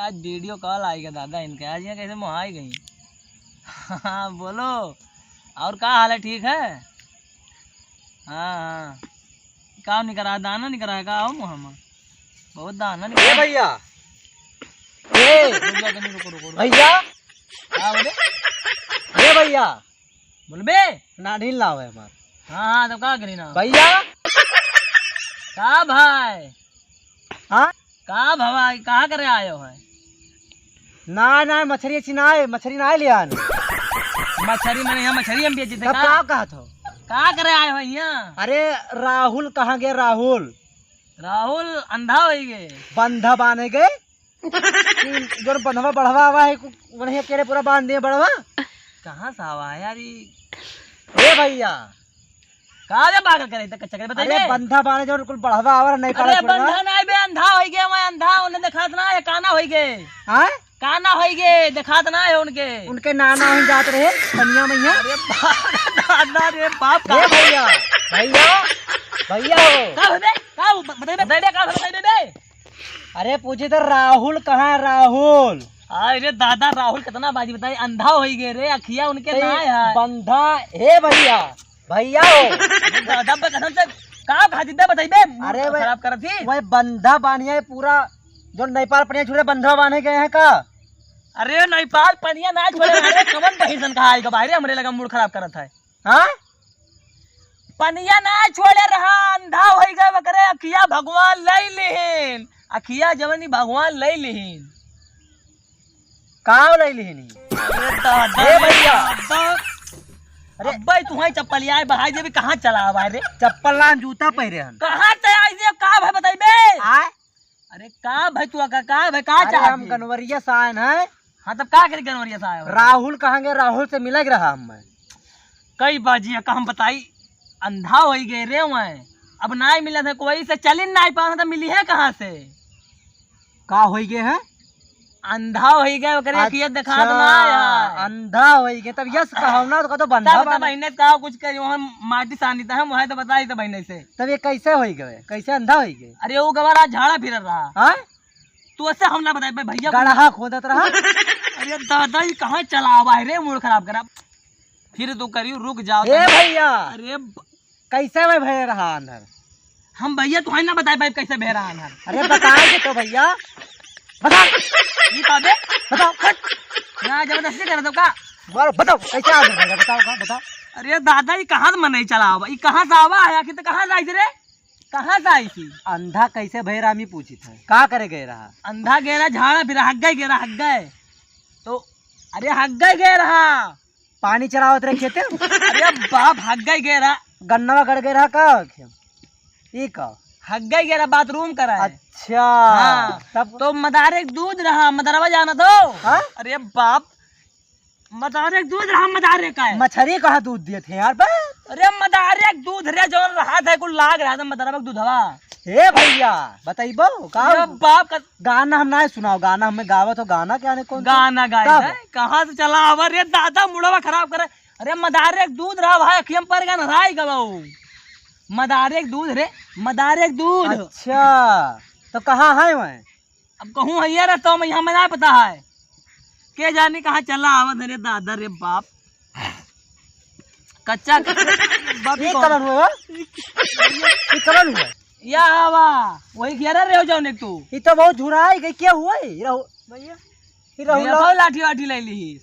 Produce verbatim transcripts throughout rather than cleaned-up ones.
आज वीडियो कॉल आइगा दादा इनके, आज यहाँ कैसे मुँह आई गई। हाँ, बोलो, और का हाल है, ठीक है? हाँ, हाँ, का निकरा, दाना निकरा है का? आओ मुँह में, बहुत दाना ए निकरा। भैया, ए रुक जा, तनी रुको, रुको, रुको। भैया, का बोले? ए भैया, बोलबे? नानी लावे हमार। हाँ, हाँ, तो का करी ना? भैया। का भाई? हाँ? का भाई, कहाँ करे आयो है? ना, ना, मछरी ऐसी ना आए, मछरी ना आए ले आन। मछरी मने यहाँ मछरी हम बेचे थे तब का? का कहत हो? का करे आयो है यहाँ? अरे, राहुल कहाँ गए, राहुल? राहुल अंधा होई गए। बंधा बाने गए? कि जोन बंधवा बढ़वा आवा है, कु-, उन्हें अकेले पूरा बांध दिए बढ़वा। कहाँ से आवा है यार ई? ए भैया। का रे पागल करे, इतना कच्चा करे, बताइए अरे बे। बंधा बाने जोन कुल बढ़वा आवा नहीं अरे पाला छोड़वा। बंधा नहीं बे, अंधा होई गए, मैं अंधा, उन्हें देखात ना है, काना होई गए। हाँ? काना होई गए, देखात ना है उनके। उनके नाना हो जात रहे, कनिया मैया। अरे बाप, दादा रे बाप, ए का भैया, भैया, भैया हो। का भे बे? का ब-, बताइए बे, बताइए बे, का भे बताइए बे? अरे पूछे तो राहुल कहाँ है, राहुल? अरे दादा, राहुल कितना बाजी बताई, अंधा होई गए रे, अखिया उनके ते ना है। बंधा, हे भैया, भैया हो। अरे दादा, बे कसम से, का खा जिद्दा बताई बे, अरे मूड भाई, खराब करत ही। वही बंधा बानिया है पूरा, जो नेपाल पनिया छुड़े बंधा बाने गए हैं का? अरे नेपाल पनिया ना छोड़े, अरे कवन बहिसन कहा आएगा बाहरे, हमरे लगा मूड खराब करत है। हाँ? पनिया ना छोड़े रहा, अंधा होई गए, ओकरे अखिया भगवान लई लिहिन, अखिया जवनी भगवान लई लिहिन। का लई लिहिन? अरे दादा ए रे भैया। दादा। अरे। अब्बे तू है चप्पल आए बहाई देवी, कहाँ चला आवा रे? चप्पल ना, जूता पहरे हन। कहाँ से आई दे, का भाई बताई बे? आए? अरे का भाई तू का, का भाई का अरे चाहत हम है? गनवरिया से आए हैं। हाँ, तब का करे गनवरिया से आए हो? राहुल कहाँ गए? राहुल से मिले के रहा हम मैं। कई बाजी है, का हम बताई, अंधा होई गए रे वह, अब नाई मिलत है कोई से, चलिन नाई पाना तो मिली है कहाँ से? का होई गए हैं? अंधा होई गए, ओकरे अखिया देखात अच्छा, ना है। अंधा होई गए, तब यस कहो ना, तो कहो तो बंधा तब तो बाना। बहिने से कहो कुछ करी, वहाँ माटी सानी था हम, वहाँ तो बताई तो बहिने से। तब ये कैसे होई गए, कैसे अंधा होई गए? अरे वो गवारा झाड़ा फिर रहा। हाँ? तू ऐसे हम ना बताई बे भैया को। गड़हा खोदत रहा। अरे दादा, ये कहाँ चला आवा है रे, मूड खराब करा। फिर तू करियो, रुक जाओ ए तनी। भैया। अरे ब- कैसे में भय रहा अंदर? हम भैया तुहाई ना बताए पाइब कैसे भय रहा अंदर। अरे बताए के तो भैया। बता। ये का बे? बताओ, हट। ना जबरदस्ती कर दो का? बोल, बताओ, कैसे अंदर भैया? बताओ का, बताओ। अरे दादा, ये कहाँ से मनई चला आवा? ये कहाँ से आवा है? आखिर तो कहाँ से आई थी रे? कहाँ से आई थी? अंधा कैसे भय रहा, हम ही पूछित है। का करे गए रहा? अंधा गए रहा, झाड़ा फिरा, हग्गे गए रहा, हग्गे। तो, अरे हग्गे गए रहा। पानी चलावत रहे खेते में? अरे बाप, हग्गे गए रहा। गन्नवा गड़ गए रहा का? ई का? हग्गे गए रहा, बाथरूम करा है। अच्छा। हाँ। तब? तो मदारे के दूध रहा, मदरवा जाना तो। हाँ? अरे बाप, मदारे के दूध रहा, मदारे का है। मछरी कहाँ दूध दिए थे यार बे? अरे मदारे के दूध रे, जौन रहा था, कुल लाग रहा था मदरवा के दूधवा। हे भैया, बताइबो का? अरे बाप का गाना हम ना सुनाओ, गाना हमें गावत हो, गाना क्या ने कौन सा? गाना गाए कब? है? कहाँ से चला आवा रे दादा, मुड़वा खराब करे। अरे मदारे के दूध रहा भाई, अखियम पर गन राई गवाऊ। मदारे के दूध रे, मदारे के दूध। अच्छा, तो कहाँ है वह? अब कहूँ है ये रस्ता में, यहाँ में ना पता है। के जाने कहाँ चला आवत है रे दादा रे बाप। कच्चा, कच्चा बाप ये कौन? कवन हुआ? ये कवन हुआ? या आवा, वही घेरा रहे हो जाओ ने तू। ये तो बहुत झुराई गई, क्या हुआ है? ये रहो। भैया। ये रहो ये लो। तो लाठी वाठी ले ली।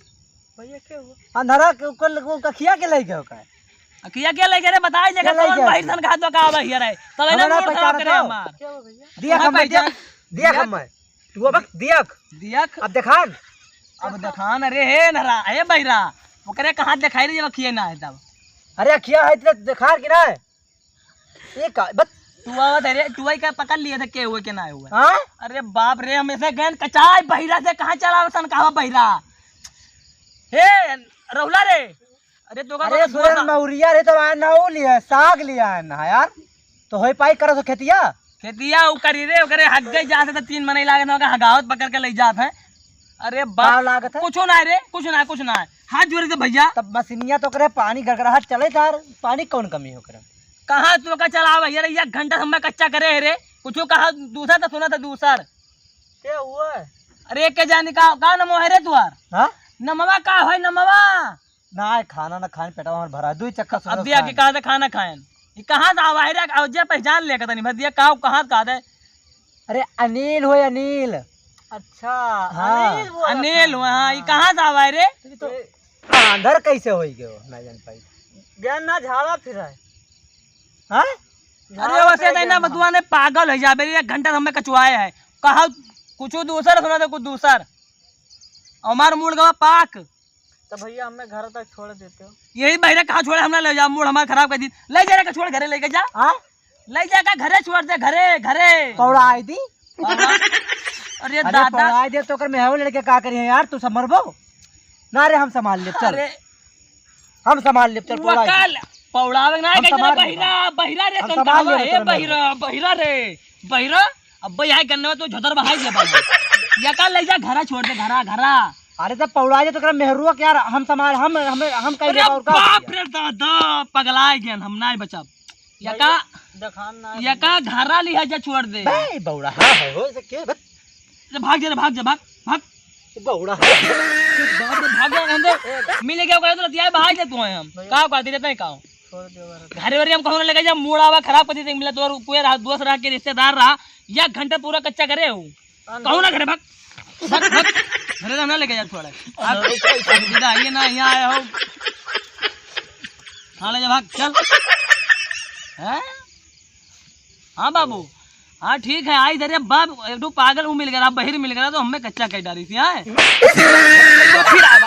भैया, क्या हुआ? अंधारा के, को, को, कखिया के ले गयो का? अखिया के ले गए रे, बताई लेगा के ले कौन गए? भाई सन कहा तो का आवा हिया रहे। तब इन्हें हमारा मूड खराब पहचान करे तो? हमार। क्या हुआ भैया? दिया वहाँ हम, पहचान। दिया, दिया दिया। हम। तू अब दिया। दिया। अब देखान। अब देखान, अरे हे नरा, हे बहिरा, ओकरे कहाँ देखाई रही जब अखिए ना है तब। अरे अखिया है तो देखार कि ना है? ये का, बत- तू आवत है रे, तू आई का पकड़ लिया था के हुए के ना हुए। हाँ? अरे बाप रे, हम ऐसे गए कचाई बहिरा से कहाँ चला सन कहा बहिरा। हे रहुला रे, अरे तो का अरे बोला, सुरेन बोला। मौरिया रे तो आया ना वो लिया, साग लिया है ना यार। तो होई पाई करो तो खेतिया। खेतिया उ करी रे, ओकरे हग्गे जात है तो तीन मनई लागत है, ओकर हगावत पकड़ के ले जात है। अरे बाप, का लागत है? कुछो ना है रे, कुछ ना है, कुछ ना है। हाथ जोड़े से भैया। तब मशीनिया तो करे पानी गड़गड़ाहट चले तार, पानी कौन कमी हो करे? कहाँ तू का चला भैया रे, एक घंटा से मैं कच्चा करे है रे, कुछो कहा दूसर तो सुना था दूसर। क्या हुआ है? अरे के जानी का, का नमवा है रे तुहार? हाँ? नमवा का है नमवा? ना है, खाना ना खाएन, पेटवा हमार भरा, दुई चक्का अब सुबह दिया खाएन। कि कहा था खाना खाएन? ये कहाँ से आवा है रे? अब जे पहचान लिया कहता नहीं, भर दिया का, कहाँ से कहा था? अरे अनिल हो, अनिल। अच्छा, हाँ। अनिल बोला अनिल था। हो, हाँ, ये कहाँ से आवा है रे? ये तो आंधर कैसे होई गयो, ना जान पाई। ज्ञान ना झाड़ा फिरा है। हाँ? अरे झाड़ा वैसे फिरा तो ना ज्ञान बतुआ ने पागल हो जाबे रे, एक घंटा से हमें कचुआए है। कहा कुछ दूसर सुना दे, कुछ दूसर। हमार मूड गवा पाक। तो भैया हमें घर तक छोड़ देते हो? यही बहिरा कहाँ छोड़े, हम ना ले जाओ, मूड हमार खराब कर दी। ले जा रे, छोड़ घरे लेके जा। हाँ? ले जाके घरे छोड़ दे, घरे, घरे। पौड़ा आई दी। पौड़ा? अरे अरे दादा। पौड़ा आई दे तो ओकर मेहवे लड़के का करिए यार, तू सब मरबो। ना रे, हम संभाल लेब, चल। अरे। हम संभाल लेब, चल, पौड़ा आई दे। वकाल, पौड़ावे ना, हम कह संभाल लेब। बहिरा, बहिरा रे, हम संभाल लेब, ए तोरा बहिरा, बहिरा रे, बहिरा। अब भाई, यहाँ गन्नवा तो झोदर बहाई दे बा। या का ले जा, घरा छोड़ दे, घरा, घरा। अरे, जब पौड़ा जे तो ओकरा मेहरुआ के यार, हम संभाल, हम, हम, हम कह अरे लेब, और का बाप किया? रे दादा, पगलाए गए, हम ना बचब। या का, भैया, देखान ना या का घरा लिहा जा, छोड़ दे। बे, बौड़ा, हाँ, हो, हो, इसे के, बस। अरे भाग जा रे, भाग जा, भाग, भाग। बौड़ा। बाप रे, भाग जा, रहने दे। मिल गया, ओकरा तो रतिया भाग जा तू, हम। भैया। का, का, दिले तय का? छोड़ दे, बस। घरे वरे हम कहूँ ना लेके जा, मूड आवा खराब कर देते, मिला तोर कोई रहा, दोस्त रहा के रिश्तेदार रहा, या घंटा पूरा कच्चा करे हो। हाँ, कहूँ ना घरे भाग। भाग, भाग। घरे ना लेके जा छोड़ा। आप, आप सीधा आइए ना, यहाँ आए हो। हाँ, ले जा भाग, चल। हैं? हाँ बाबू। हाँ, ठीक है, आई इधर, बाप, एक ठो पागल वो मिल गया, बहिर मिल गया, तो हमें कच्चा कह डाली थी, हैं? तो फिर आ